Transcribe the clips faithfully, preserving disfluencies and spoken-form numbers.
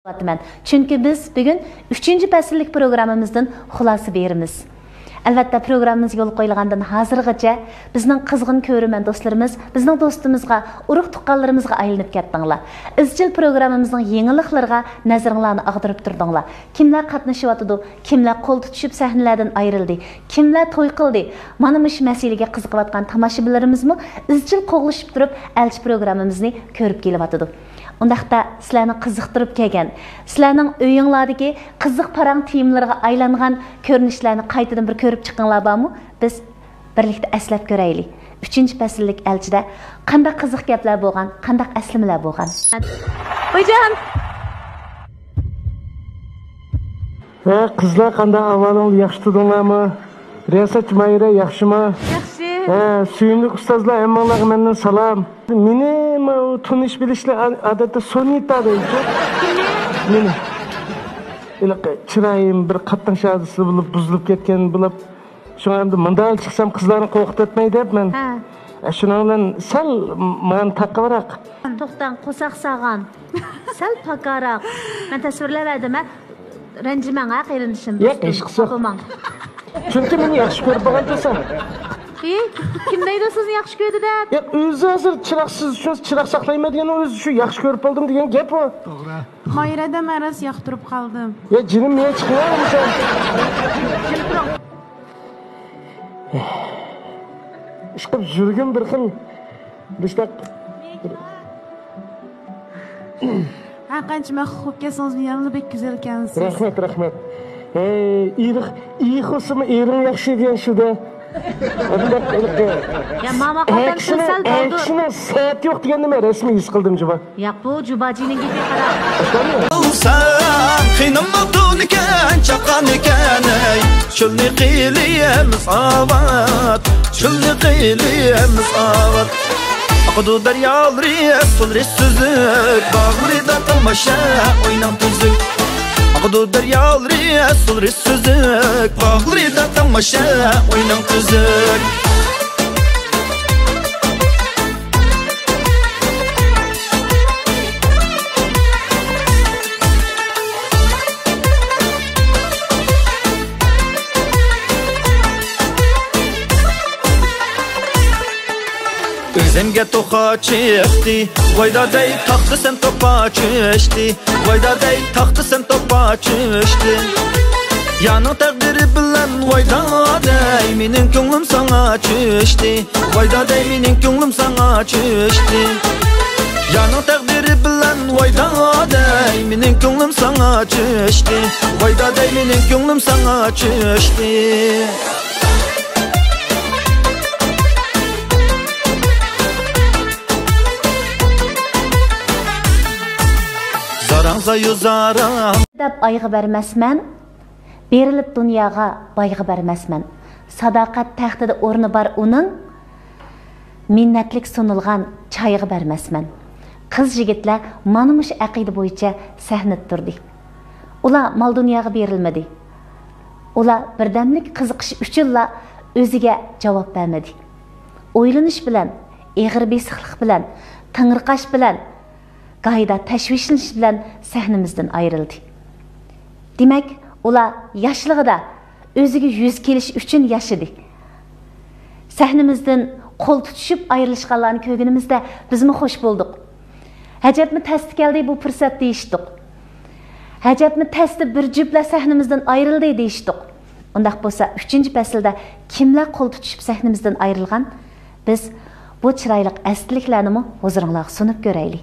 قىلىۋاتىمەن. چۈنكى بىز بۈگۈن ئۈچىنچى پەسىللىك پروگراممىمىزدىن خۇلاسە بېرىمىز. ئەلۋەتتە، پروگراممىمىز يولغا قويۇلغاندىن ھازىرغىچە بىزنىڭ قىزغىن كۆرۈرمەن دوستلىرىمىز بىزنىڭ دوستىمىزغا، ئۇرۇق-تۇغقانلىرىمىزغا ئايلىنىپ كەتتىڭلار. ئىزچىل پروگراممىمىزنىڭ يېڭىلىقلىرىغا نەزىرىڭلارنى ئاغدۇرۇپ تۇردۇڭلار. كىملەر قاتنىشىۋاتىدۇ، كىملەر قول تۇتۇشۇپ سەھنىلەردىن ئايرىلدى، كىملەر توي قىلدى؟ مانا مۇشۇ مەسىلىگە قىزىقىۋاتقان تاماشىبىنلىرىمىزمۇ ئىزچىل قوغلىشىپ تۇرۇپ ئەلچى پروگراممىمىزنى كۆرۈپ كېلىۋاتىدۇ. ئۇنداقتا سىلەرنى قىزىقتۇرۇپ كەلگەن، سىلەرنىڭ ئۆيۈڭلاردىكى قىزىق پاراڭ تېمىلىرىغا ئايلانغان كۆرۈنۈشلەرنى قايتىدىن بىر كۆرۈپ چىقىڭلار بارمۇ؟ بىز بىرلىكتە ئەسلەپ كۆرەيلى. ئۈچىنچى پەسىللىك ئەلچىدە قانداق قىزىق گەپلەر بولغان، قانداق ئەسلىمىلەر بولغان؟ ۋايجان! ھە، قىزلار، قانداق ئەھۋالىڭلار؟ ياخشى تۇردۇڭلارمۇ؟ رىياسەتچى ماھىرە ياخشىمۇ؟ ياخشى. ھە، سۆيۈملۈك ئۇستازلار، ھەممىڭلارغا مەندىن سالام. مېنى ماۋۇ تونۇش بىلىشلەر ئا-، ئادەتتە سونىتا دەيدۇ. مېنى. ھېلىقى چىرايىم بىر قاتناش ھادىسىسى بولۇپ بۇزۇلۇپ كەتكەن بولۇپ، شۇڭا ئەمدى مۇنداق چىقسام قىزلارنى قورقۇتۇۋەتمەي دەپ مەن. ھە. ئە، شۇنىڭ بىلەن سەل مانا تاقىۋاراق. توختاڭ، قورساق ساغان. سەل پاكاراق. مەن تەسۋىرلەۋەردىم، ھە. رەنجىمەڭ، ھە، قېرىندىشىم، ياق، دوستۇم، ھېچقىسى يوق. خاپىماڭ. چۈنكى مېنى ياخشى كۆرۈپ بولغان تۇرسا. ئى، كىم دەيدۇ سىزنى ياخشى كۆردى دەپ؟ ياق، ئۆزى ھازىر چىراغسىز، شۇ چىراغ ساقلايمەن دېگەن، ئۆزى شۇ ياخشى كۆرۈپ بولدۇم دېگەن گەپ ئۇ. توغرا. مايرەدە مەن راست ياقتۇرۇپ قالدىم. يا جېنىم، نېگە چىقىۋالمىسەن؟ ئىشقىلىپ يۈرگۈم بىر خىل مۇشتاق. ھەر قانچە مەخلۇق بولۇپ كەتسىڭىز، يەنىلا بەك گۈزەلكەنسىز. رەھمەت، رەھمەت. ھەي، ئېرىق، ئېيىقلىسىمۇ ئېرىڭ ياخشى دېگەن شۇ-دە. ئەمدى يا، ماما، قاتار سەل بالدۇر. ئەكسىنىڭ سەئەتى يوق دېگەننى مەن رەسمىي ھېس قىلدىم جۇما. ياق، بۇ جۇباجىنىڭ گېپى، قارا. ئەسلىمۇ؟ سەن خېنىم ئالتۇن ئىكەن، چاققان ئىكەن، ئەي. چۆلنى قىلىمىز ئاۋات، چۆلنى قىلىمىز ئاۋات. ئاقىدۇ دەريالىرى، سۇلىرى سۈزۈك، باغلىرىدا تاماشا، ئويناڭ تۈزۈك. ئاقىدۇ دەريالىرى، سۇلىرى سۈزۈك، باغلىرىدا تاماشا، ئويناڭ تۈزۈك. ئۆزۈمگە توخا چىقتى، ۋايدا دەي تاختىسەن توپا چۈشتى، ۋايدا دەي تاختىسەن توپا چۈشتى. يارنىڭ تەقدىرى بىلەن ۋايدا دەي مېنىڭ كۆڭلۈم ساڭا چۈشتى، ۋايدا دەي مېنىڭ كۆڭلۈم ساڭا چۈشتى. يارنىڭ تەقدىرى بىلەن ۋايدا دەي مېنىڭ كۆڭلۈم ساڭا چۈشتى، ۋايدا دەي مېنىڭ كۆڭلۈم ساڭا چۈشتى. زاراڭ زايۇ زاراڭ. دەپ ئايغا بەرمەسمەن، بېرىلىپ دۇنياغا بايغا بەرمەسمەن. ساداقەت تەختىدە ئورنى بار ئۇنىڭ، مىننەتلىك سۇنۇلغان چايغا بەرمەسمەن. قىز-يىگىتلەر مانا مۇشۇ ئەقىدە بويىچە سەھنىدە تۇردى. ئۇلار مال-دۇنياغا بېرىلمىدى. ئۇلار بىردەملىك قىزىقىش ئۈچۈنلا ئۆزىگە جاۋاب بەرمىدى. ئويلىنىش بىلەن، ئېغىر بېسىقلىق بىلەن، تېڭىرقاش بىلەن، گاھىدا تەشۋىشلىنىش بىلەن سەھنىمىزدىن ئايرىلدى. دېمەك، ئۇلار ياشلىقىدا ئۆزىگە يۈز كېلىش ئۈچۈن ياشىدى. سەھنىمىزدىن قول تۇتۇشۇپ ئايرىلىشقانلارنى كۆرگىنىمىزدە بىزمۇ خوش بولدۇق. ھەجەپمۇ تەستە كەلدى بۇ پۇرسەت دېيىشتۇق. ھەجەپمۇ تەستە بىر جۈپلەر سەھنىمىزدىن ئايرىلدى دېيىشتۇق. ئۇنداق بولسا، ئۈچىنچى پەسىلدە كىملەر قول تۇتۇشۇپ سەھنىمىزدىن ئايرىلغان؟ بىز بۇ چىرايلىق ئەستىلىكلەرنىمۇ ھۇزۇرۇڭلارغا سۇنۇپ كۆرەيلى.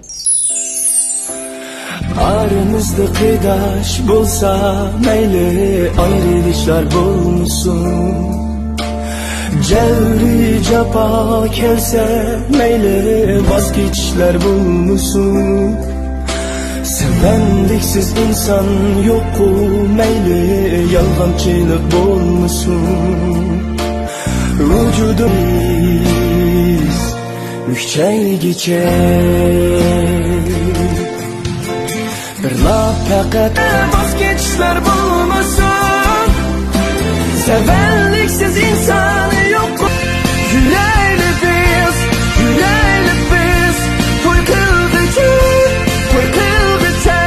ئارىمىزدا قېرىنداش بولسا مەيلى، ئايرىلىشلار بولمىسۇن. جەۋرى جاپا كەلسە مەيلى، ۋاز كېچىشلەر بولمىسۇن. سەۋەنلىكسىز ئىنسان يوققۇ مەيلى، يالغانچىلىق بولمىسۇن. ۋۇجۇدىمىز ئۈچەيگىچە بىرلا پەقەت ۋاز كېچىشلەر بولمىسۇن. سەۋەنلىكسىز ئىنسان يوق. كۈلەيلى بىز، كۈلەيلى بىز، توي قىلغۇچە، توي قىلغۇچە.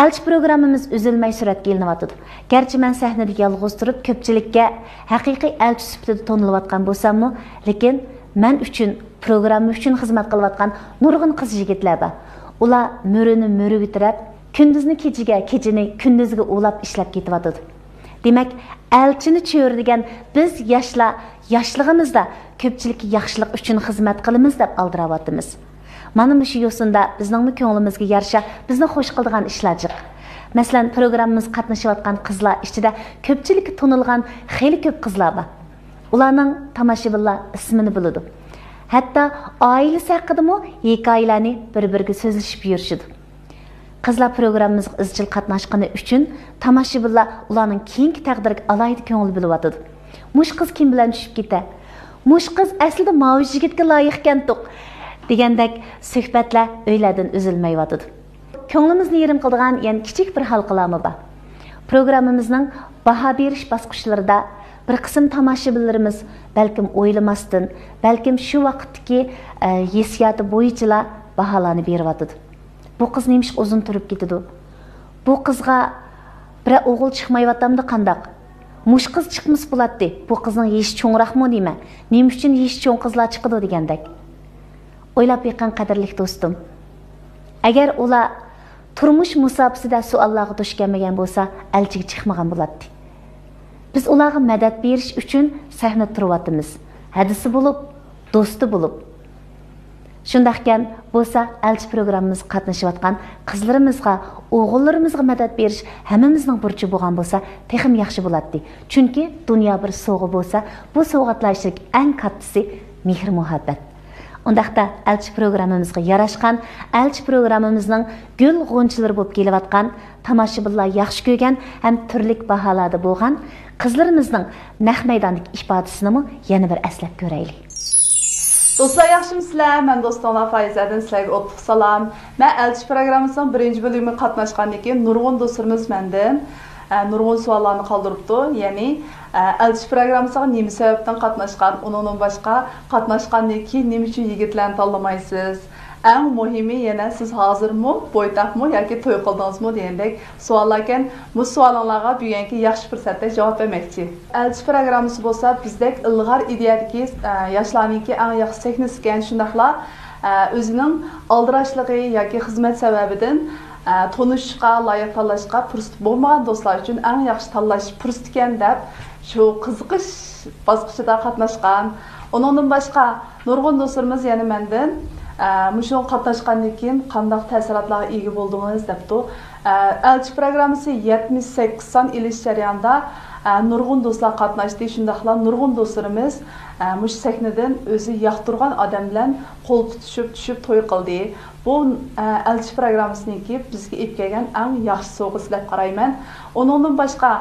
ئەلچى پروگراممىمىز ئۈزۈلمەي سۈرەتكە ئېلىنىۋاتىدۇ. گەرچە مەن سەھنىدە يالغۇز تۇرۇپ كۆپچىلىككە ھەقىقىي ئەلچى سۈپىتىدە تونۇلۇۋاتقان بولساممۇ، لېكىن مەن ئۈچۈن، پروگرامما ئۈچۈن خىزمەت قىلىۋاتقان نۇرغۇن قىز-يىگىتلەر بار. ئۇلار مۈرىنى مۈرىگە تىرەپ، كۈندۈزنى كېچىگە، كېچىنى كۈندۈزگە ئۇلاپ ئىشلەپ كېتىۋاتىدۇ. دېمەك، ئەلچىنى چۆرىدىگەن بىز ياشلار ياشلىقىمىزدا كۆپچىلىككە ياخشىلىق ئۈچۈن خىزمەت قىلىمىز دەپ ئالدىراۋاتىمىز. مانا مۇشۇ يوسۇندا بىزنىڭمۇ كۆڭلىمىزگە يارىشا بىزنى خوش قىلىدىغان ئىشلار جىق. مەسىلەن، پروگراممىمىزغا قاتنىشىۋاتقان قىزلار ئىچىدە كۆپچىلىككە تونۇلغان خېلى كۆپ قىزلار بار. ئۇلارنىڭ تاماشىبىنلار ئىسمىنى بىلىدۇ. ھەتتا ئائىلىسى ھەققىدىمۇ ھېكايىلەرنى بىر-بىرىگە سۆزلىشىپ يۈرۈشىدۇ. قىزلار پروگراممىمىزغا ئىزچىل قاتناشقىنى ئۈچۈن تاماشىبىنلار ئۇلارنىڭ كېيىنكى تەقدىرىگە ئالاھىدە كۆڭۈل بۆلۈۋاتىدۇ. «مۇشۇ قىز كىم بىلەن چۈشۈپ كېتە؟ مۇشۇ قىز ئەسلىدە ماۋۇ يىگىتكە لايىقكەنتۇق» دېگەندەك سۆھبەتلەر ئۆيلەردىن ئۈزۈلمەيۋاتىدۇ. كۆڭلىمىزنى يېرىم قىلىدىغان يەنە كىچىك بىر ھالقىلارمۇ بار. پروگراممىمىزنىڭ باھا بېرىش باسقۇچلىرىدا بىر قىسىم تاماشىبىنلىرىمىز بەلكىم ئويلىماستىن، بەلكىم شۇ ۋاقىتتىكى، ئە، ھېسسىياتى بويىچىلا باھالارنى بېرىۋاتىدۇ. «بۇ قىز نېمىشقا ئۇزۇن تۇرۇپ كېتىدۇ؟ بۇ قىزغا بىرەر ئوغۇل چىقمايۋاتامدۇ قانداق؟ مۇشۇ قىز چىقمىسا بولاتتى. بۇ قىزنىڭ يېشى چوڭراقمۇ نېمە؟ نېمە ئۈچۈن يېشى چوڭ قىزلار چىقىدۇ؟» دېگەندەك. ئويلاپ بېقىڭ، قەدىرلىك دوستۇم. ئەگەر ئۇلار تۇرمۇش مۇساپىسىدە سوئاللارغا دۇچ كەلمىگەن بولسا، ئەلچىگە چىقمىغان بولاتتى. بىز ئۇلارغا مەدەت بېرىش ئۈچۈن سەھنىدە تۇرۇۋاتىمىز. ھەدىسى بولۇپ، دوستى بولۇپ. شۇنداقكەن بولسا، ئەلچى پروگراممىمىزغا قاتنىشىۋاتقان قىزلىرىمىزغا، ئوغۇللىرىمىزغا مەدەت بېرىش ھەممىمىزنىڭ بۇرچى بولغان بولسا، تېخىمۇ ياخشى بولاتتى. چۈنكى دۇنيا بىر سوۋغا بولسا، بۇ سوۋغاتلار ئىچىدىكى ئەڭ كاتتىسى مېھىر-مۇھەببەت. ئۇنداقتا ئەلچى پروگراممىمىزغا ياراشقان، ئەلچى پروگراممىمىزنىڭ گۈل غۇنچىلىرى بولۇپ كېلىۋاتقان، تاماشىبىنلار ياخشى كۆرگەن ھەم تۈرلۈك باھالاردا بولغان قىزلىرىمىزنىڭ نەق مەيداندىكى ئىپادىسىنىمۇ يەنە بىر ئەسلەپ كۆرەيلى. دوستلار، ياخشىمۇسىلەر؟ مەن دوستۇڭلار پايىزەدىن سىلەرگە ئوتلۇق سالام. مەن ئەلچى پروگراممىسىنىڭ بىرىنچى بۆلۈمىگە قاتناشقاندىن كېيىن نۇرغۇن دوستلىرىمىز مەندىن، ئە، نۇرغۇن سوئاللارنى قالدۇرۇپتۇ. يەنى، ئە، ئەلچى پروگراممىسىغا نېمە سەۋەبتىن قاتناشقان، ئۇنىڭدىن باشقا قاتناشقاندىن كېيىن نېمە ئۈچۈن يىگىتلەرنى تاللىمايسىز؟ ئەڭ مۇھىمى يەنە سىز ھازىرمۇ بويتاقمۇ ياكى توي قىلدىڭىزمۇ دېگەندەك سوئاللاركەن. مۇشۇ سوئالىڭلارغا بۈگۈنكى ياخشى پۇرسەتتە جاۋاب بەرمەكچى. ئەلچى پروگراممىسى بولسا بىزدەك ئىلغار ئىدىيەدىكى، ئە، ياشلارنىڭكى ئەڭ ياخشى سەھنىسىكەن. شۇنداقلا، ئە، ئۆزىنىڭ ئالدىراشلىقى ياكى خىزمەت سەۋەبىدىن، ئە، تونۇشۇشقا، لايىق تاللاشقا پۇرسىتى بولمىغان دوستلار ئۈچۈن ئەڭ ياخشى تاللاش پۇرسىتىكەن دەپ شۇ قىزىقىش باسقۇچىدا قاتناشقان. ئۇنىڭدىن باشقا، نۇرغۇن دوستلىرىمىز يەنە مەندىن، ئە، مۇشۇنىڭغا قاتناشقاندىن كېيىن قانداق تەسىراتلارغا ئىگە بولدىڭىز دەپتۇ. ئە، ئەلچى پروگراممىسى يەتمىش سەككىز سان ئېلىش جەريانىدا، ئە، نۇرغۇن دوستلار قاتناشتى، شۇنداقلا نۇرغۇن دوستلىرىمىز، ئە، مۇشۇ سەھنىدىن ئۆزى ياقتۇرغان ئادەم بىلەن قول تۇتۇشۇپ، چۈشۈپ توي قىلدى. بۇ، ئە، ئەلچى پروگراممىسىنىڭكى بىزگە ئېلىپ كەلگەن ئەڭ ياخشى سوۋغىسى دەپ قارايمەن. ئۇنىڭدىن باشقا،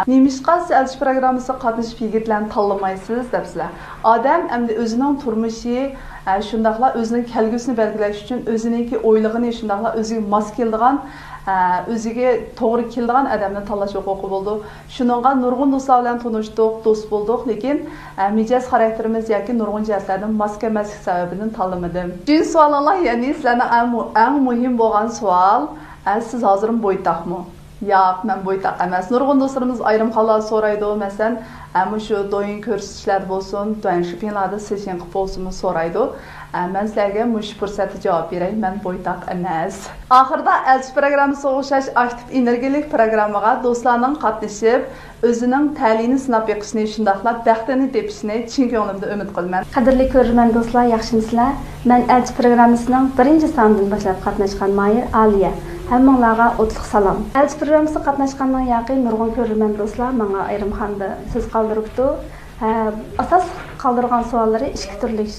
نېمىشقا سىز ئەلچى پروگراممىسىغا قاتنىشىپ يىگىتلەرنى تاللىمايسىز دەپسىلەر. ئادەم ئەمدى ئۆزىنىڭ تۇرمۇشى، ئە، شۇنداقلا ئۆزىنىڭ كەلگۈسىنى بەلگىلەش ئۈچۈن ئۆزىنىڭكى ئويلىغىنى شۇنداقلا ئۆزىگە ماس كېلىدىغان، ئە، ئۆزىگە توغرا كېلىدىغان ئادەمنى تاللاش ھوقۇقى بولىدۇ. شۇنىڭغا نۇرغۇن دوستلار بىلەن تونۇشتۇق، دوست بولدۇق، لېكىن، ئە، مىجەز خاراكتېرىمىز ياكى نۇرغۇن جەھەتلەردىن ماس كەلمەسلىك سەۋەبىدىن تاللىمىدىم. ئۈچىنچى سوئالىڭلار، يەنى سىلەرنىڭ ئەڭ مۇ-، ئەڭ مۇھىم بولغان سوئال، ئە، سىز ھازىرمۇ بويتاقمۇ؟ ياق، مەن بويتاق ئەمەس. نۇرغۇن دوستلىرىمىز ئايرىم خانىلاردا سورايدۇ. مەسىلەن، ئە، مۇشۇ دويىن كۆرسىتىشلەردە بولسۇن، دويىن شوپىڭلاردا سېشىن قىلىپ بولسىمۇ سورايدۇ. ئە، مەن سىلەرگە مۇشۇ پۇرسەتتە جاۋاب بېرەي، مەن بويتاق ئەمەس. ئاخىرىدا ئەلچى پروگراممىسىغا ئوخشاش ئاكتىپ ئېنېرگىيەلىك پروگراممىغا دوستلارنىڭ قاتنىشىپ، ئۆزىنىڭ تەلىيىنى سىناپ بېقىشىنى، شۇنداقلا بەختىنى تېپىشىنى چىن كۆڭلۈمدىن ئۈمىد قىلىمەن. قەدىرلىك كۆرۈرمەن دوستلار، ياخشىمۇسىلەر؟ مەن ئەلچى پروگراممىسىنىڭ بىرىنچى سانىدىن باشلاپ قاتناشقان ماھىر ئالىيە. ھەممىڭلارغا ئوتلۇق سالام. ئەلچى پروگراممىسىغا قاتناشقاندىن ياقى نۇرغۇن كۆرۈرمەن دوستلار ماڭا ئايرىم خانىدا سۆز قالدۇرۇپتۇ. ھە، ئاساسلىق قالدۇرغان سوئاللىرى ئىككى تۈرلۈك.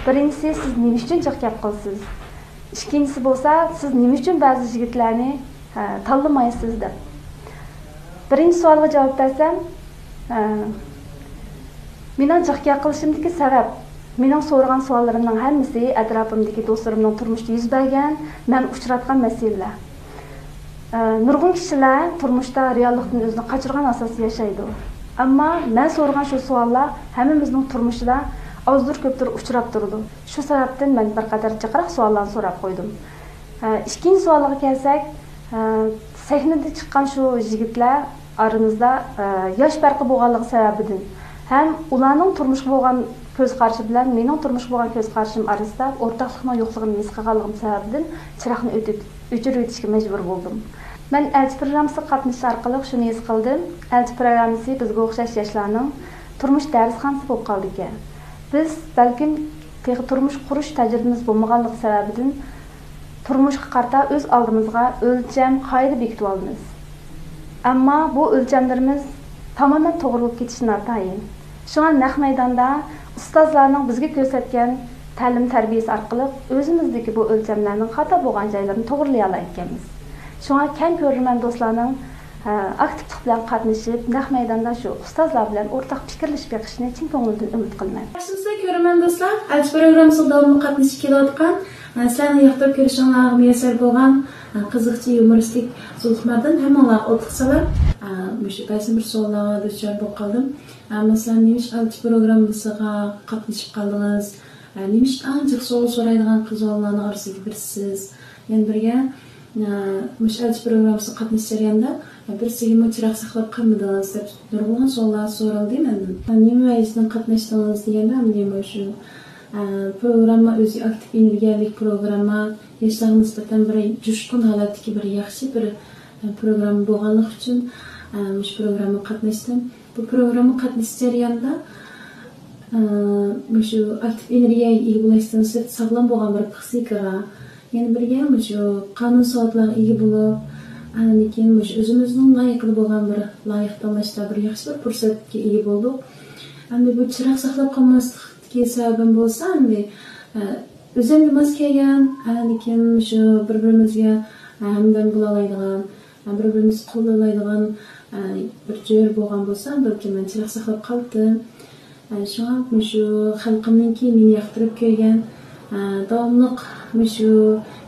بىرىنچىسى، سىز نېمە ئۈچۈن جىق گەپ قىلىسىز؟ ئىككىنچىسى بولسا، سىز نېمە ئۈچۈن بەزى يىگىتلەرنى، ھە، تاللىمايسىز دەپ. بىرىنچى سوئالغا جاۋاب بەرسەم، ھە، مېنىڭ جىق گەپ قىلىشىمدىكى سەۋەب، مېنىڭ سورىغان سوئاللىرىمنىڭ ھەممىسى ئەتراپىمدىكى دوستلىرىمنىڭ تۇرمۇشىدا يۈز بەرگەن، مەن ئۇچراتقان مەسىلىلەر. ئە، نۇرغۇن كىشىلەر تۇرمۇشتا رېئاللىقتىن ئۆزىنى قاچۇرغان ئاساستا ياشايدۇ. ئەمما مەن سورىغان شۇ سوئاللار ھەممىمىزنىڭ تۇرمۇشىدا ئازدۇر كۆپتۇر ئۇچراپ تۇرىدۇ. شۇ سەۋەبتىن مەن بىر قەدەر جىقراق سوئاللارنى سوراپ قويدۇم. ئە، ئىككىنچى سوئالىغا كەلسەك، ئە، سەھنىدە چىققان شۇ يىگىتلەر ئارىمىزدا، ئە، ياش پەرقى بولغانلىقى سەۋەبىدىن ھەم ئۇلارنىڭ تۇرمۇشقا بولغان كۆز قارىشى بىلەن مېنىڭ تۇرمۇشقا بولغان كۆز قارىشىم ئارىسىدا ئورتاقلىقنىڭ يوقلۇقىنى ھېس قىلغانلىقىم سەۋەبىدىن چىراغنى ئۆتۈت-، ئۆچۈرۈۋېتىشكە مەجبۇر بولدۇم. مەن ئەلچى پروگراممىسىغا قاتنىشىش ئارقىلىق شۇنى ھېس قىلدىم، ئەلچى پروگراممىسى بىزگە ئوخشاش ياشلارنىڭ تۇرمۇش دەرسخانىسى بولۇپ قالدىكەن. بىز بەلكىم تېخى تۇرمۇش قۇرۇش تەجرىبىمىز بولمىغانلىقى سەۋەبىدىن تۇرمۇشقا قارىتا ئۆز ئالدىمىزغا ئۆلچەم، قائىدە بېكىتىۋالىمىز. ئەمما بۇ ئۆلچەملىرىمىز تامامەن توغرا بولۇپ كېتىشى ناتايىن. شۇڭا نەق مەيداندا ئۇستازلارنىڭ بىزگە كۆرسەتكەن تەلىم-تەربىيەسى ئارقىلىق ئۆزىمىزدىكى بۇ ئۆلچەملەرنىڭ خاتا بولغان جايلىرىنى توغرىلايالايدىكەنمىز. شۇڭا كەڭ كۆرۈرمەن دوستلارنىڭ، ئە، ئاكتىپلىق بىلەن قاتنىشىپ، نەق مەيداندا شۇ ئۇستازلار بىلەن ئورتاق پىكىرلىشىپ بېقىشىنى چىن كۆڭلۈمدىن ئۈمىد قىلىمەن. ياخشىمۇسىلەر كۆرۈرمەن دوستلار، ئەلچى پروگراممىسىغا داۋاملىق قاتنىشىپ كېلىۋاتقان، ئە، سىلەرنىڭ ياقتۇرۇپ كۆرۈشۈڭلارغا مۇيەسسەر بولغان، ئە، قىزىقچى يۇمۇرىستىك زۇلۇخماردىن ھەممىڭلارغا ئوتلۇق سالام. ئە، مۇشۇ بەزى بىر سوئاللارغا دۇچار بولۇپ قالدىم. ئە، مەسىلەن، نېمىشقا ئەلچى پروگراممىسىغا قاتنىشىپ قالدىڭىز؟ ئە، نېمىشقا ئەڭ جىق سوئال سورايدىغان قىز بالىلارنىڭ ئارىسىدىكى بىرسىسىز؟ يەنە بىرگە، ئە، مۇشۇ ئەلچى پروگراممىسىغا قاتنىشىش جەريانىدا، ئە، بىرسىگىمۇ چىراغ ساقلاپ قالمىدىڭىز دەپ نۇرغۇنلىغان سوئاللار سورالدى مەندىن. ئە، نېمە ۋەجىدىن قاتناشتىڭىز دېگەندە، مەن مۇشۇ، ئە، پروگرامما ئۆزى ئاكتىپ ئېنېرگىيەلىك پروگرامما، ياشلارغا نىسبەتەن بىر جۇشقۇن ھالەتتىكى بىر ياخشى بىر، ئە، پروگرامما بولغانلىقى ئۈچۈن، ئە، مۇشۇ پروگراممىغا قاتناشتىم. بۇ پروگرامما قاتنىشىش جەريانىدا، ئە، مۇشۇ ئاكتىپ ئېنېرگىيەگە ئىگە بولۇشتىن سىرت ساغلام بولغان بىر پسىخىكىغا، يەنە بىرگە مۇشۇ قانۇن ساۋاتلارغا ئىگە بولۇپ، ئاندىن كېيىن مۇشۇ ئۆزىمىزنىڭ لايىقىدا بولغان بىر لايىق تاللاشتا بىر ياخشى بىر پۇرسەتكە ئىگە بولدۇق. ئەمدى بۇ چىراغ ساقلاپ قالماسلىقتىكى سەۋەبىم بولسا، ئەمدى، ئە، ئۆزۈمگە ماس كەلگەن، ئاندىن كېيىن مۇشۇ بىر-بىرىمىزگە، ئە، ھەمدەم بولالايدىغان، بىر-بىرىمىزنى قوللايدىغان، ئە، بىر جۆرە بولغان بولسا، بەلكىم مەن چىراغ ساقلاپ قالاتتىم. ئە، شۇڭا مۇشۇ خەلقىمنىڭكى مېنى ياقتۇرۇپ كۆرگەن، ئە، داۋاملىق مۇشۇ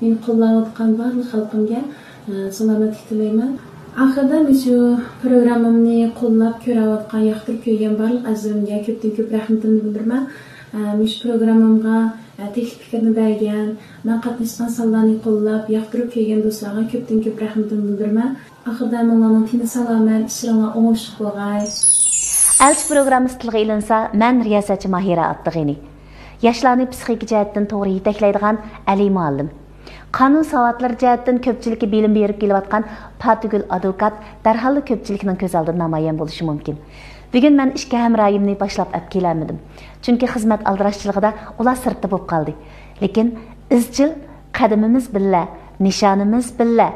مېنى قوللاۋاتقان بارلىق خەلقىمگە، ئە، سالامەتلىك تىلەيمەن. ئاخىرىدا مۇشۇ پروگراممامنى قوللاپ كۆرۈۋاتقان، ياقتۇرۇپ كۆرگەن بارلىق ئەزىزلىرىمگە كۆپتىن كۆپ رەھمىتىمنى بىلدۈرىمەن. ئە، مۇشۇ پروگراممامغا، ئە، تەكلىپ پىكرىنى بەرگەن، مەن قاتناشقان سانلارنى قوللاپ، ياقتۇرۇپ كۆرگەن دوستلارغا كۆپتىن كۆپ رەھمىتىمنى بىلدۈرىمەن. ئاخىرىدا ھەممىڭلارنىڭ تېنى سالامەت، ئىشلىرىڭلار ئوڭۇشلۇق بولغاي. ئەلچى پروگراممىسى تىلغا ئېلىنسا، مەن رىياسەتچى ماھىرە ئابدۇغېنى. ياشلارنى پسىخىكا جەھەتتىن توغرا يېتەكلەيدىغان ئەلى مۇئەللىم. قانۇن ساۋاتلىرى جەھەتتىن كۆپچىلىككە بىلىم بېرىپ كېلىۋاتقان پاتىگۈل ئادۋوكات دەرھاللا كۆپچىلىكنىڭ كۆز ئالدىدا نامايان بولۇشى مۇمكىن. بۈگۈن مەن ئىككى ھەمراھىمنى باشلاپ ئەپ كېلەلمىدىم. چۈنكى خىزمەت ئالدىراشچىلىقىدا ئۇلار سىرتتا بولۇپ قالدى. لېكىن ئىزچىل قەدىمىمىز بىللە، نىشانىمىز بىللە،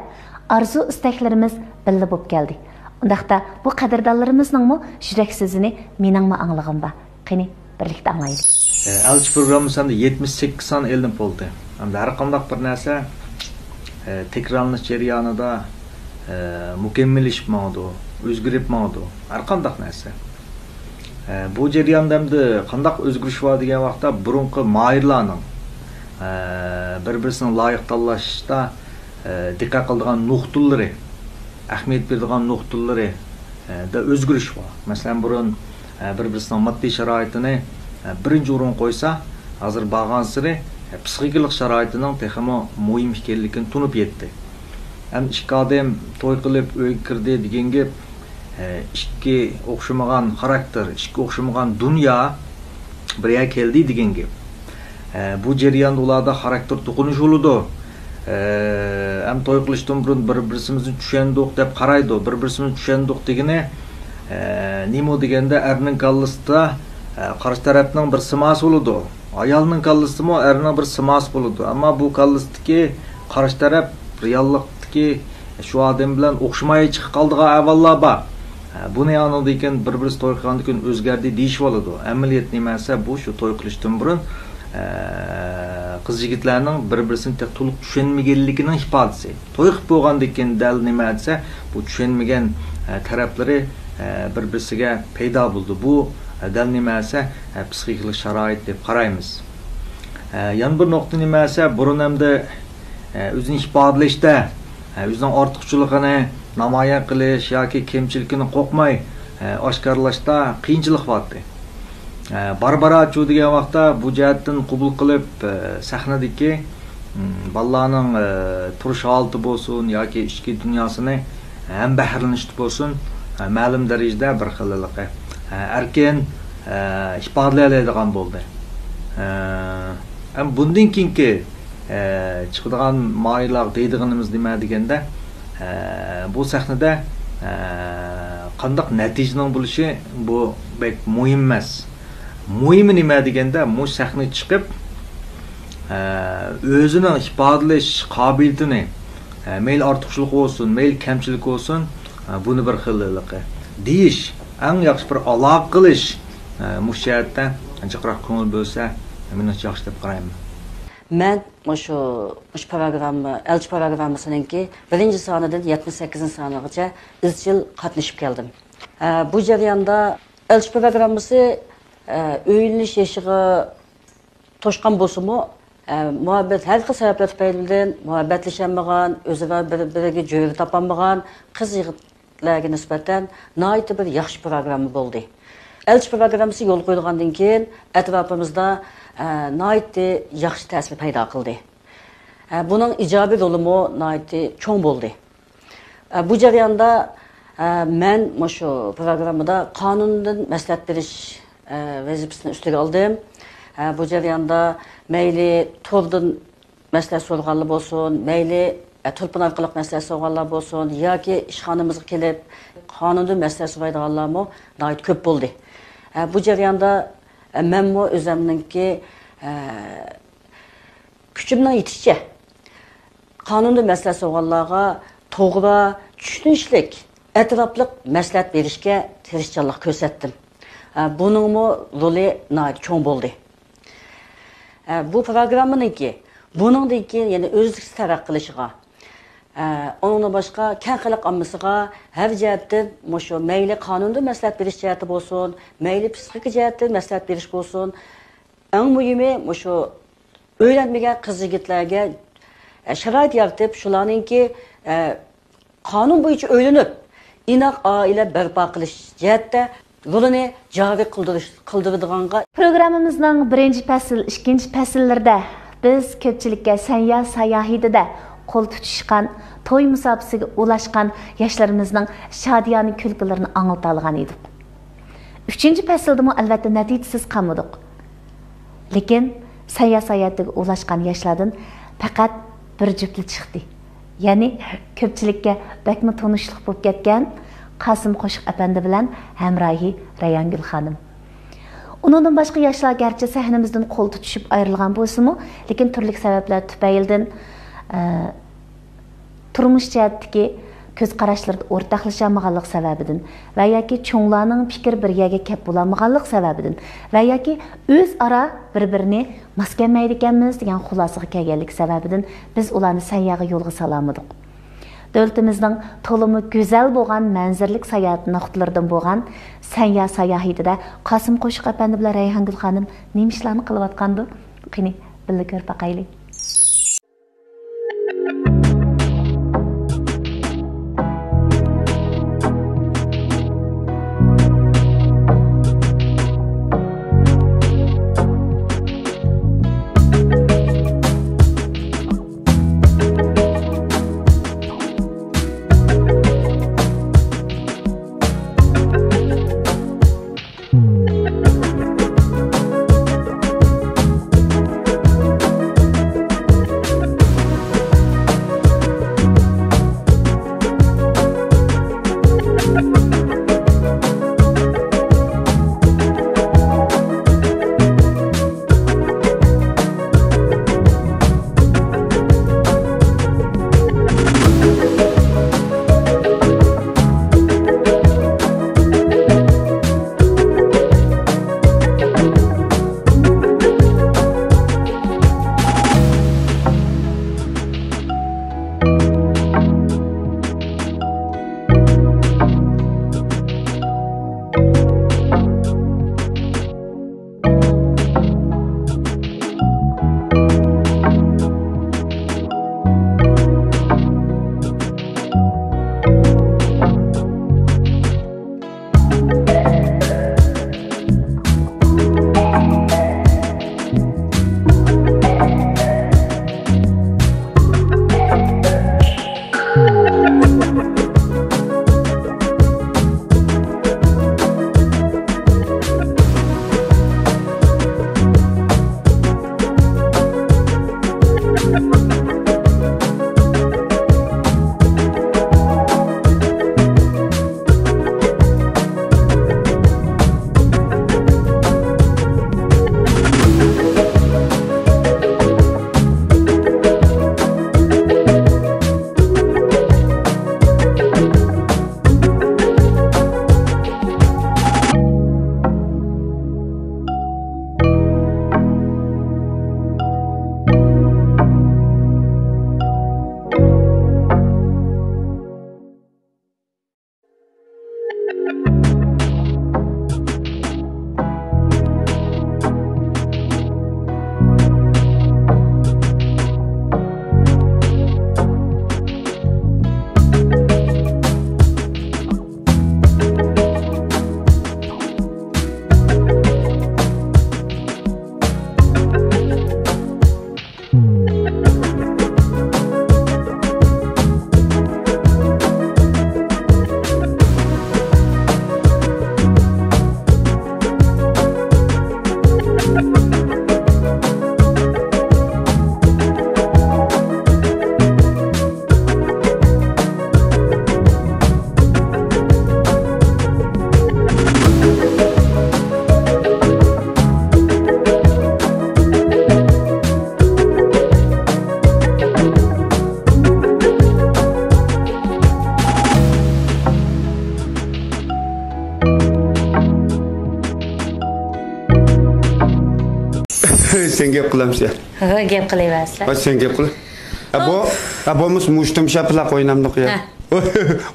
ئارزۇ-ئىستەكلىرىمىز بىللە بولۇپ كەلدى. ئۇنداقتا بۇ قەدىردانلىرىمىزنىڭمۇ يۈرەك سۆزىنى مېنىڭمۇ ئاڭلىغۇم بار. قېنى، بىرلىكتە ئاڭلايلى. ئەلچى پروگراممىسى ئەمدى يەتمىش سەككىز سان ئېلىنىپ بولدى. ئەمدى ھەر قانداق بىر نەرسە، ئە، تەكرارلىنىش جەريانىدا، ئە، مۇكەممەللىشىپ ماڭىدۇ، ئۆزگىرىپ ماڭىدۇ. ھەر قانداق نەرسە. ئە، بۇ جەرياندا ئەمدى قانداق ئۆزگىرىش بار دېگەن ۋاقىتتا، بۇرۇنقى ماھىرلارنىڭ، ئە، بىر-بىرسىنىڭ لايىق تاللاشتا، ئە، دىققەت قىلىدىغان نۇقتىلىرى، ئەھمىيەت بېرىدىغان نۇقتىلىرى، ئە، دا ئۆزگىرىش بار. مەسىلەن، بۇرۇن، ئە، بىر-بىرسىنىڭ ماددىي شارائىتىنى، ئە، بىرىنچى ئورۇنغا قويسا، ھازىر بارغانسېرى، ئە، پسىخىكىلىق شارائىتىنىڭ تېخىمۇ مۇھىم ئىكەنلىكىنى تونۇپ يەتتى. ھەم ئىككى ئادەم توي قىلىپ ئۆيگە كىردى دېگەن گەپ، ئە، ئىككى ئوخشىمىغان خاراكتېر، ئىككى ئوخشىمىغان دۇنيا بىر يەرگە كەلدى دېگەن گەپ. ئە، بۇ جەرياندا ئۇلاردا خاراكتېر توقۇنۇشى بولىدۇ. ئە، ھەم توي قىلىشتىن بۇرۇن بىر-بىرسىمىزنى چۈشەندۇق دەپ قارايدۇ. بىر-بىرسىمىزنى چۈشەندۇق دېگىنى، ئە، نېمە دېگەندە، ئەرنىڭ كاللىسىدا، ئە، قارشى تەرەپنىڭ بىر سىماسى بولىدۇ. ئايالنىڭ كاللىسىدىمۇ ئەرنىڭ بىر سىماسى بولىدۇ. ئەمما بۇ كاللىسىدىكى قارشى تەرەپ رېئاللىقتىكى شۇ ئادەم بىلەن ئوخشىماي چىقىپ قالىدىغان ئەھۋاللار بار. ئە، بۇنى ئاڭلىدىن كېيىن بىر-بىرسى توي قىلغاندىن كېيىن ئۆزگەردى دېيىشىۋالىدۇ. ئەمەلىيەت نېمە دېسە، بۇ شۇ توي قىلىشتىن بۇرۇن، ئە، قىز-يىگىتلەرنىڭ بىر-بىرسىنى تېخى تولۇق چۈشەنمىگەنلىكىنىڭ ئىپادىسى. توي قىلىپ بولغاندىن كېيىن دەل نېمە دېسە، بۇ چۈشەنمىگەن، ئە، تەرەپلىرى، ئە، بىر-بىرسىگە پەيدا بولىدۇ. بۇ، ئە، دەل نېمە دېسە، ئە، پسىخىكىلىق شارائىت دەپ قارايمىز. ئە، يەنە بىر نۇقتا نېمە دېسە، بۇرۇن ئەمدى، ئە، ئۆزىنى ئىپادىلەشتە، ئە، ئۆزىنىڭ ئارتۇقچىلىقىنى نامايان قىلىش ياكى كەمچىلىكىنى قورقماي، ئە، ئاشكارىلاشتا قىيىنچىلىق بارتتى. ئە، بارا-بارا چۇ دېگەن ۋاقىتتا بۇ جەھەتتىن قوبۇل قىلىپ، ئە، سەھنىدىكى، م، بالىلارنىڭ، ئە، تۇرۇش ھالىتى بولسۇن ياكى ئىچكى دۇنياسىنى، ھەم بەھرىلىنىشتە بولسۇن، مەلۇم دەرىجىدە بىر خىل ھېلىقى ئەركىن ئىپادىلىيەلەيدىغان بولدى. ھەم بۇندىن كېيىنكى چىقىدىغان مايىلار دەيدىغىنىمىز نېمە دېگەندە، بۇ سەھنىدە قانداق نەتىجىنىڭ بولۇشى، بۇ بەك مۇھىم ئەمەس. مۇھىمى نېمە دېگەندە، مۇشۇ سەھنىگە چىقىپ، ئە، ئۆزىنىڭ ئىپادىلەش قابىلىيىتىنى، ئە، مەيلى ئارتۇقچىلىقى بولسۇن، مەيلى كەمچىلىكى بولسۇن، ئە، بۇنى بىر خىل ھېلىقى دېيىش، ئەڭ ياخشى بىر ئالاقە قىلىش، ئە، مۇشۇ جەھەتتە جىقراق كۆڭۈل بۆلسە، مېنىڭچە ياخشى دەپ قارايمەن. مەن مۇشۇ، مۇشۇ پروگرامما، ئەلچى پروگراممىسىنىڭكى بىرىنچى سانىدىن يەتمىش سەككىزىنچى سانىغىچە ئىزچىل قاتنىشىپ كەلدىم. ئە، بۇ جەرياندا ئەلچى پروگراممىسى، ئە، ئۆيلىنىش يېشىغا توشقان بولسىمۇ، ئە، مۇھەببەت، ھەر خىل سەۋەبلەر تۈپەيلىدىن مۇھەببەتلىشەلمىگەن، ئۆزئارا بىر-، بىرىگە جۆرە تاپالمىغان قىز يىگىتلەرگە نىسبەتەن ناھايىتى بىر ياخشى پروگرامما بولدى. ئەلچى پروگراممىسى يولغا قويۇلغاندىن كېيىن، ئەتراپىمىزدا، ئە، ناھايىتى ياخشى تەسىر پەيدا قىلدى. ئە، بۇنىڭ ئىجابىي رولىمۇ ناھايىتى چوڭ بولدى. ئە، بۇ جەرياندا، ئە، مەن مۇشۇ پروگراممىدا قانۇندىن مەسلىھەت بېرىش، ئە، ۋەزىپىسىنى ئۈستىگە ئالدىم. ئە، بۇ جەرياندا مەيلى توردىن مەسلىھەت سورىغانلار بولسۇن، مەيلى، ئە، تېلېفون ئارقىلىق مەسلىھەت سورىغانلار بولسۇن ياكى ئىشخانىمىزغا كېلىپ قانۇندىن مەسلىھەت سورايدىغانلارمۇ ناھايىتى كۆپ بولدى. ئە، بۇ جەرياندا، ئە، مەنمۇ ئۆزۈمنىڭكى، ئە، كۈچۈمنىڭ يېتىشىچە قانۇندا مەسلىھەت سورىغانلارغا توغرا، چۈشىنىشلىك، ئەتراپلىق مەسلىھەت بېرىشكە تىرىشچانلىق كۆرسەتتىم. ئە، بۇنىڭمۇ رولى ناھايىتى چوڭ بولدى. ئە، بۇ پروگراممىنىڭكى بۇنىڭدىن كېيىن يەنە ئۈزلۈكسىز تەرەققىي قىلىشىغا، ئە، ئۇنىڭدىن باشقا كەڭ خەلق ئاممىسىغا ھەر جەھەتتىن مۇشۇ مەيلى قانۇندا مەسلىھەت بېرىش جەھەتتە بولسۇن، مەيلى پسىخىكا جەھەتتىن مەسلىھەت بېرىش بولسۇن، ئەڭ مۇھىمى مۇشۇ ئۆيلەنمىگەن قىز يىگىتلەرگە، ئە، شارائىت يارىتىپ، شۇلارنىڭكى، ئە، قانۇن بويىچە ئۆيلىنىپ، ئىناق ئائىلە بەرپا قىلىش جەھەتتە رولىنى جارى قىلدۇرۇش، قىلدۇرىدىغانغا. پروگراممىمىزنىڭ بىرىنچى پەسىل، ئىككىنچى پەسىللىرىدە بىز كۆپچىلىككە سەنيا ساياھىتىدە قول تۇتۇشقان، توي مۇساپىسىگە ئۇلاشقان ياشلىرىمىزنىڭ شادىيانە كۈلكىلىرىنى ئاڭلىتالىغان ئىدۇق. ئۈچىنچى پەسىلدىمۇ ئەلۋەتتە نەتىجىسىز قالمىدۇق. لېكىن سەنيا ساياھىتىگە ئۇلاشقان ياشلاردىن پەقەت بىر جۈپلا چىقتى. يەنى كۆپچىلىككە بەكمۇ تونۇشلۇق بولۇپ كەتكەن قاسىم قوشۇق ئەپەندى بىلەن ھەمراھى رەيھانگۈل خانىم. ئۇنىڭدىن باشقا ياشلار گەرچە سەھنىمىزدىن قول تۇتۇشۇپ ئايرىلغان بولسىمۇ، لېكىن تۈرلۈك سەۋەبلەر تۈپەيلىدىن، ئە، تۇرمۇش جەھەتتىكى كۆز قاراشلىرىدا ئورتاقلىشالمىغانلىق سەۋەبىدىن ۋە ياكى چوڭلارنىڭ پىكرى بىر يەرگە كەپ بولالمىغانلىق سەۋەبىدىن ۋە ياكى ئۆزئارا بىر-بىرىنى ماس كەلمەيدىكەنمىز دېگەن خۇلاسىغا كەلگەنلىك سەۋەبىدىن بىز ئۇلارنى سەنياغا يولغا سالالمىدۇق. دۆلىتىمىزنىڭ تولىمۇ گۈزەل بولغان مەنزىرىلىك ساياھەت نۇقتىلىرىدىن بولغان سەنيا ساياھىتىدە قاسىم قوشۇق ئەپەندى بىلەن رەيھانگۈل خانىم نېمە ئىشلارنى قىلىۋاتقاندۇ؟ قېنى، بىللە كۆرۈپ باقايلى. سەن گەپ قىلامسەن؟ ھە، گەپ قىلىۋەرسە. ھە، سەن گەپ قىل. ھە، بۇ، ھە، بولمىسا مۇشتۇمشا پىلاق ئوينامدۇق يا. ھە.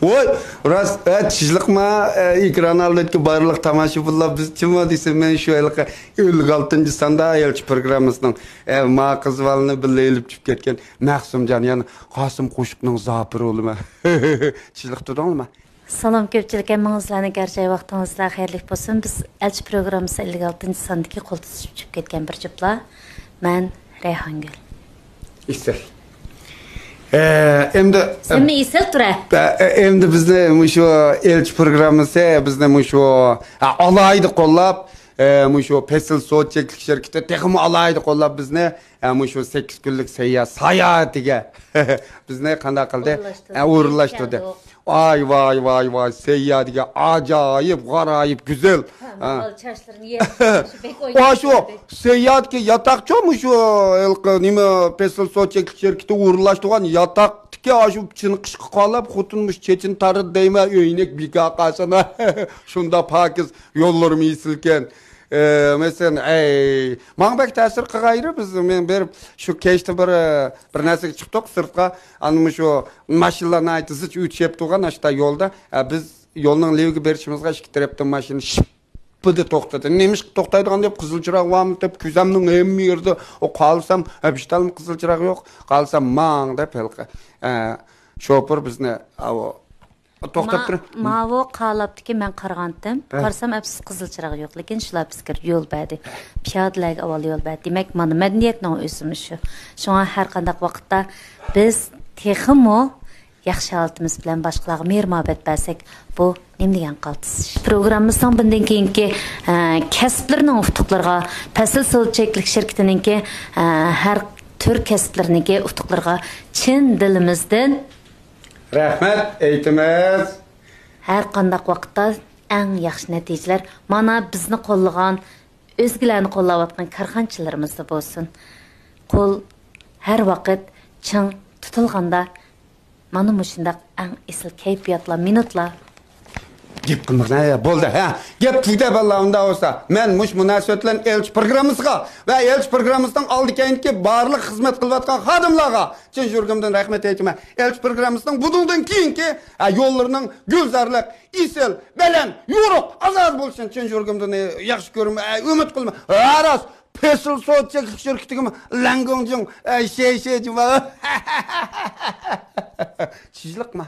ۋوي، راست، ھە، چىشلىقما، ئە، ئېكران ئالدىدىكى بارلىق تاماشىبىنلار بىز چىمۇ دېسە، مەن شۇ ھېلىقى ئەللىك ئالتىنچى ساندا ئەلچى پروگراممىسىنىڭ، ئە، ما قىز بالىنى بىللە ئېلىپ چۈشۈپ كەتكەن مەخسۇمجان، يەنى قاسىم قوشۇقنىڭ زاپىرى بولىمەن. چىشلىق تۇردۇڭلىما؟ سالام كۆپچىلىك، ھەممىڭىزلەرنىڭ گەرچە ۋاقتىڭىزلار خەيرلىك بولسۇن. بىز ئەلچى پروگراممىسى ئەللىك ئالتىنچى ساندىكى قول تۇتۇشۇپ چۈشۈپ كەتكەن بىر جۈپلا. مەن رەيھانگۈل. ئېسىل. ئە، ئەمدى، سەنمۇ ئېسىل تۇرە. ئە، ئە، ئەمدى بىزنى مۇشۇ ئەلچى پروگراممىسى، بىزنى مۇشۇ، ئە، ئالاھىدە قوللاپ، ئە، مۇشۇ پەسىل سودا چەكلىك شىركىتى تېخىمۇ ئالاھىدە قوللاپ بىزنى، ئە، مۇشۇ سەككىز كۈنلۈك سەييا-، ساياھىتىگە بىزنى قانداق قىلدى؟ ئورۇنلاشتۇردى. ئە، ئورۇنلاشتۇردى. ۋاي، ۋاي، ۋاي، ۋاي، سەييادىگە ئاجايىپ، غارايىپ، گۈزەل. ھە، ھە. ماقال چاچلىرىنى يەپ، شۇ بەك ئويناپ ۋاي، شۇ كەلدى. سەييادىكى ياتاقچۇ مۇشۇ ھېلىقى نېمە، پەسىل سودا چەكلىك شىركىتى ئورۇنلاشتۇرغان ياتاقتىكى ئاشۇ چېنىقىشقا قالاپ، خوتۇن مۇشۇ چېچىنى تارتىدۇ دەيمەن، ئۆينەك بىكار قالسىنا. شۇنداق پاكىز يوللىرىمۇ ئېسىلكەن. ئە، مەسىلەن، ئەي، ماڭا بەك تەسىر قىلغايرى، بىز، مەن بېرىپ شۇ كەچتە بىر، بىر نەرسىگە چىقتۇق سىرتقا. ئاندىن مۇشۇ ماشىنىلار ناھايىتى زىچ ئۆتۈشۈپ تۇرغان ئاشتا يولدا. ئە، بىز يولنىڭ لېۋىگە بېرىشىمىزغا ئىككى تەرەپتىن ماشىنا شىپپىدە توختىدى. نېمىشقا توختايدىغان دەپ، قىزىل چىراغ بارمۇ دەپ، كۆزەمنىڭ ھەممە يېرىدە، ئۇ قالسام، ھە، بىشتالمۇ قىزىل چىراغ يوق، قالسام ماڭ دەپ ھېلىقى، ئە، شوپۇر بىزنى، ئاۋۇ، توختاپ ما-، تۇرۇڭ. ماۋۇ قالاپتىكى مەن قارىغانتىم. ھە. قارىسام، ئەپسۇس، قىزىل چىراغ يوق، لېكىن شۇلار بىزگە يول بەردى. پىيادىلەرگە ئاۋۋال يول بەردى. دېمەك، مانا مەدەنىيەتنىڭ ئۆزى مۇشۇ. شۇڭا ھەر قانداق ۋاقىتتا بىز تېخىمۇ ياخشى ھالىتىمىز بىلەن باشقىلارغا مېھىر-مۇھەببەت بەرسەك، بۇ نېمە دېگەن قالتىس ئىش. پروگراممىمىزنىڭ بۇندىن كېيىنكى، ئە، كەسىپلىرىنىڭ ئۇتۇقلىرىغا، پەسىل سودا چەكلىك شىركىتىنىڭكى، ئە، ھەر تۈر كەسىپلىرىنىڭكى ئۇتۇقلىرىغا چىن دىلىمىزدىن رەھمەت ئېيتىمىز. ھەر قانداق ۋاقىتتا ئەڭ ياخشى نەتىجىلەر مانا بىزنى قوللىغان، ئۆزگىلەرنى قوللاۋاتقان كارخانىچىلىرىمىزدا بولسۇن. قول ھەر ۋاقىت چىڭ تۇتۇلغاندا، مانا مۇشۇنداق ئەڭ ئېسىل كەيپىياتلار، مىنۇتلار. گەپ قىلمىغىن، ھە، بولدى، ھە. گەپ تۈگىدى، باللا، ئۇنداق بولسا. مەن مۇشۇ مۇناسىۋەت بىلەن ئەلچى پروگراممىسىغا ۋە ئەلچى پروگراممىسىنىڭ ئالدى كەينىدىكى بارلىق خىزمەت قىلىۋاتقان خادىملارغا چىن يۈرىكىمدىن رەھمەت ئېيتىمەن. ئەلچى پروگراممىسىنىڭ بۇنىڭدىن كېيىنكى، ھە، يوللىرىنىڭ گۈلزارلىق، ئېسىل، بەلەن، يورۇق، ئاز-ئاز بولسۇن، چىن يۈرىكىمدىن ياخشى كۆرىمەن، ئۈمىد قىلىمەن. ھە، راست، پېسىل سودا چەكلىك شىركىتىگىمۇ لەڭگۇڭجىڭ، ئە، شېي شېي جىما. چىشلىقما.